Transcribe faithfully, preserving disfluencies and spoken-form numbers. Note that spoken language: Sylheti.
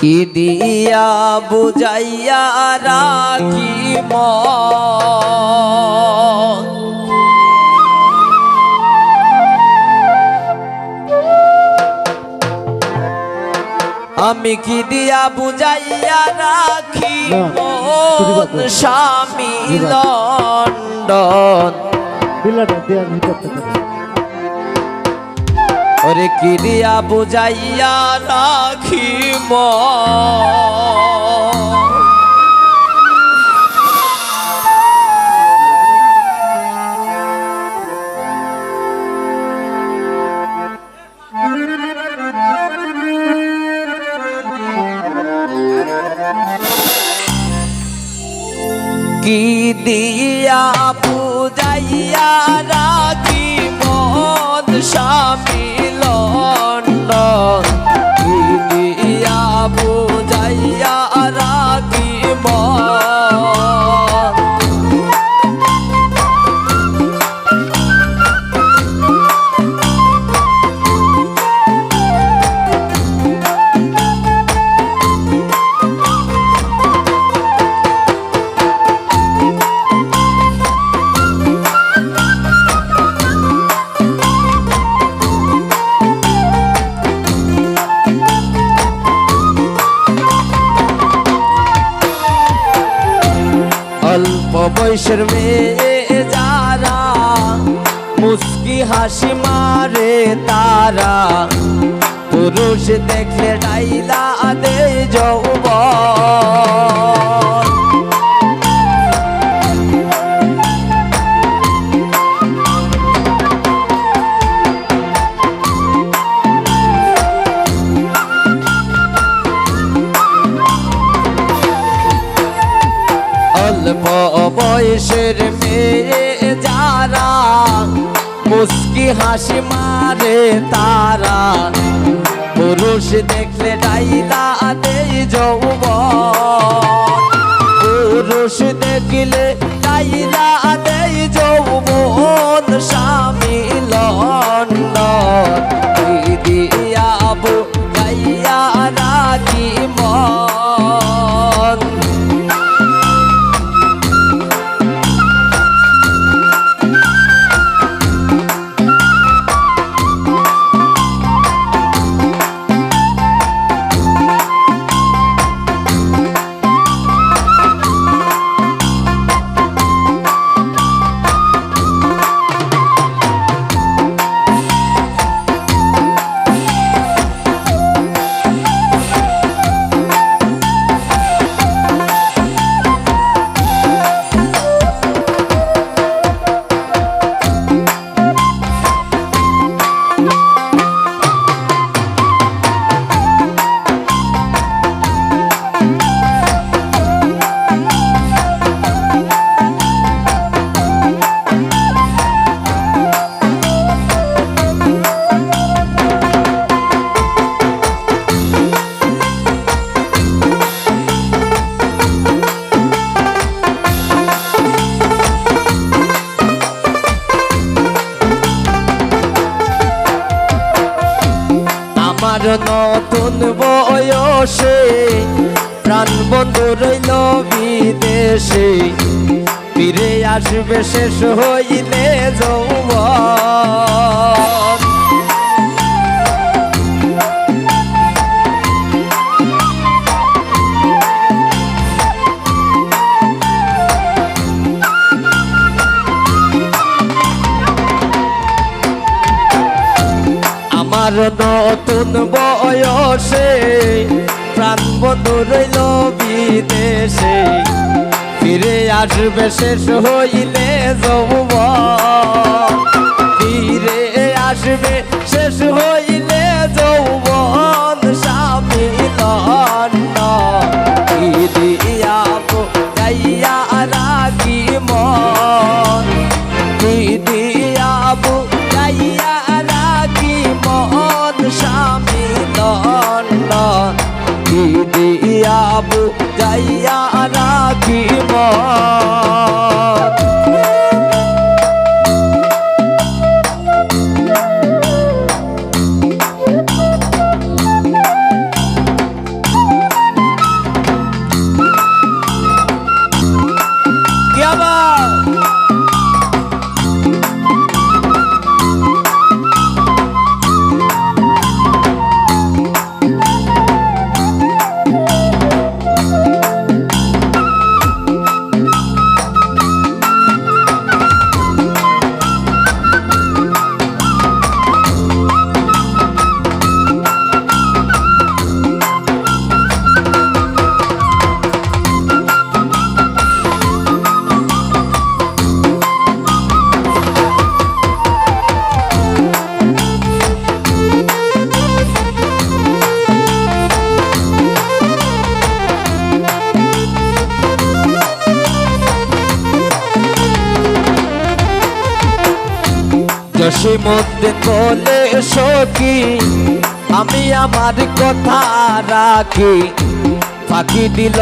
কি দিয়া বুঝাইয়া রাখি মন? আমি কি দিয়া বুঝাইয়া রাখি না, মন? প্রতিবাদ করে। স্বামী প্রতিবাদ। লন্ডন। বিল্লাটা দিয়ে আমি করতে পারি। ওরে কি দিয়া বুঝাইয়া রাখি মন? কি দিয়া বুঝাইয়া রাখি মন স্বামী লন্ডন? কি দিয়া বুঝাইয়া রাখি মন? অল্প বয়সের মেয়ে যারা মুস্কি হাসি মারে তারা, পুরুষ দেখলে ডাইলা দেয় যৌবন। অল্প বয়সের মেয়ে যারা মুস্কি হাসি মারে তারা, পুরুষ দেখলে ডাইলা দেয় যৌবন। পুরুষ দেখলে ডাইলা দেয় যৌবন, স্বামী লন্ডন। কি দিয়া বুঝাইয়া রাখি মন? আমার নতুন বয়সে প্রাণবন্ধু রইল বিদেশে, ফিরে আসবে শেষ হইলে যৌবন। আমার নতুন বয়সে প্রাণবন্ধু রইল বিদেশে, ফিরে আসবে শেষ হইলে যৌবন। ফিরে আসবে শেষ হইলে যৌবন, স্বামী লন্ডন। কি দিয়া বুঝাইয়া রাখি মন? কি দিয়া বুঝাইয়া রাখি মন, স্বামী লন্ডন? কি দিয়া বুঝাইয়া রাখি মন? সীমন্তে কলে সখী, আমি আমার কথা রাখি। ফাঁকি দিল